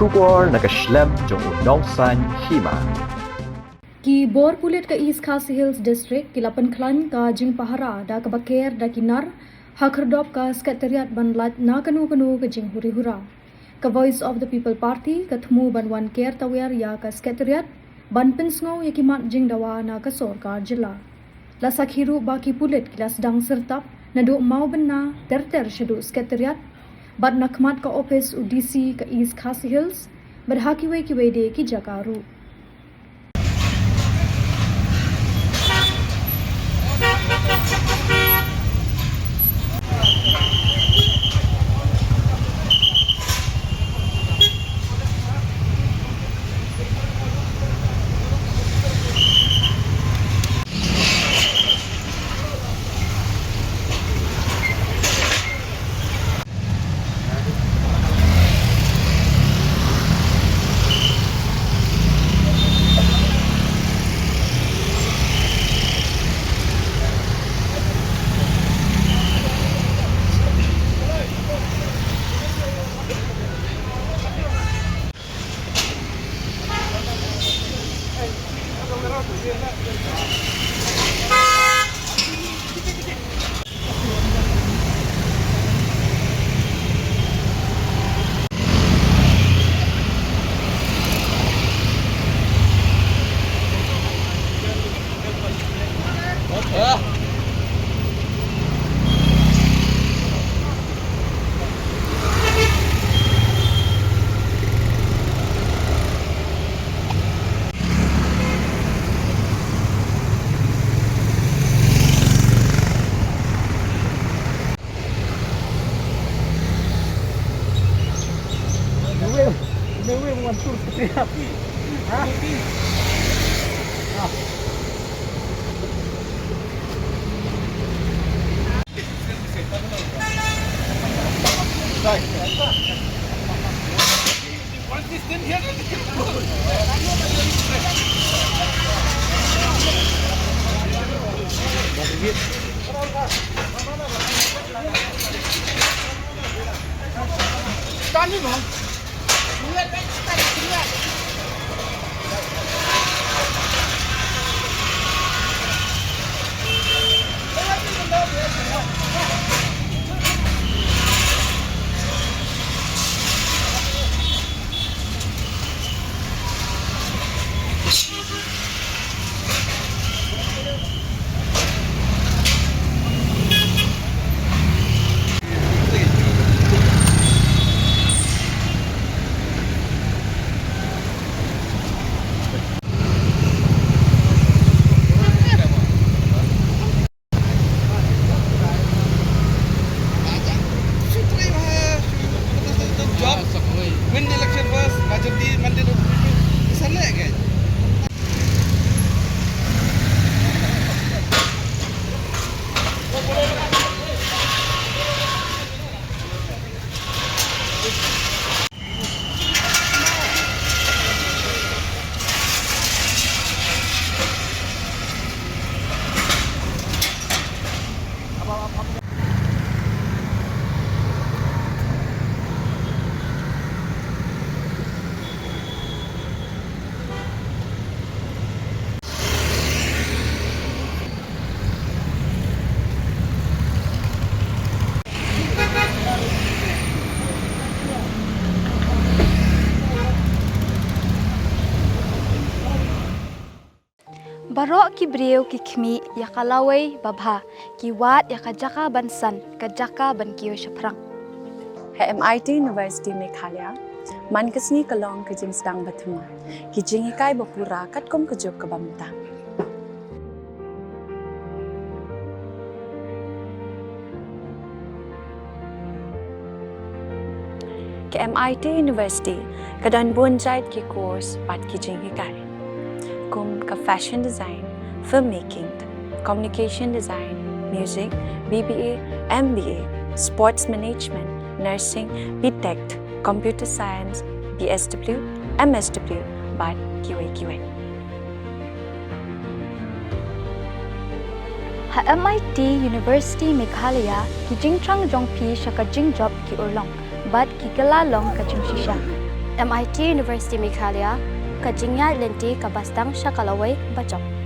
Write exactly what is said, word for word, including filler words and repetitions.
Khubor na ka shlem jong u nongsan hima. Ki bor pulit ka East Khasi Hills District ki la pynkhlaiñ ka jingpahara da kaba ker da ki nar ha khyrdop ka Secretariat ban lait na kano kano ka jinghuri hura. Ka Voice of the People Party ka thmu ban wan ker tawiar ïa ka Secretariat ban pynsngew ïa ki mat jingdawa na ka sorkar jylla. La sakhi ruh ba ki pulit ki la sdang syrtap naduh Mawbynna ter ter shaduh Secretariat bad na khmat ka ophis u D C ka East Khasi Hills bad ha kiwei kiwei de ki jaka ruh. Job, win election first, majority mandate of people. Bisa leh kan? Baroh ki briew ki khmih ïa ka lawei babha, ki wad ïa ka jaka ban san, ka jaka ban kiew shaphrang. Ha M I T University Meghalaya, man ka sngi ka long ka jingsdang ba thymmai, ki jinghikai ba pura katkum ka juk kaba mynta. Ka M I T University ka don bun jait ki course bad ki jinghikai, kum ka fashion design, filmmaking, communication design, music, B B A, M B A, sports management, nursing, B Tech, computer science, B S W, M S W, bad kiwei kiwei. Ha M I T University Meghalaya, ki jingthrang jong phi sha ka jingjop ki urlong bad ki kylla long ka jingshisha. MIT University Meghalaya, ka jingïaid lynti kaba sdang sha ka lawei bajop.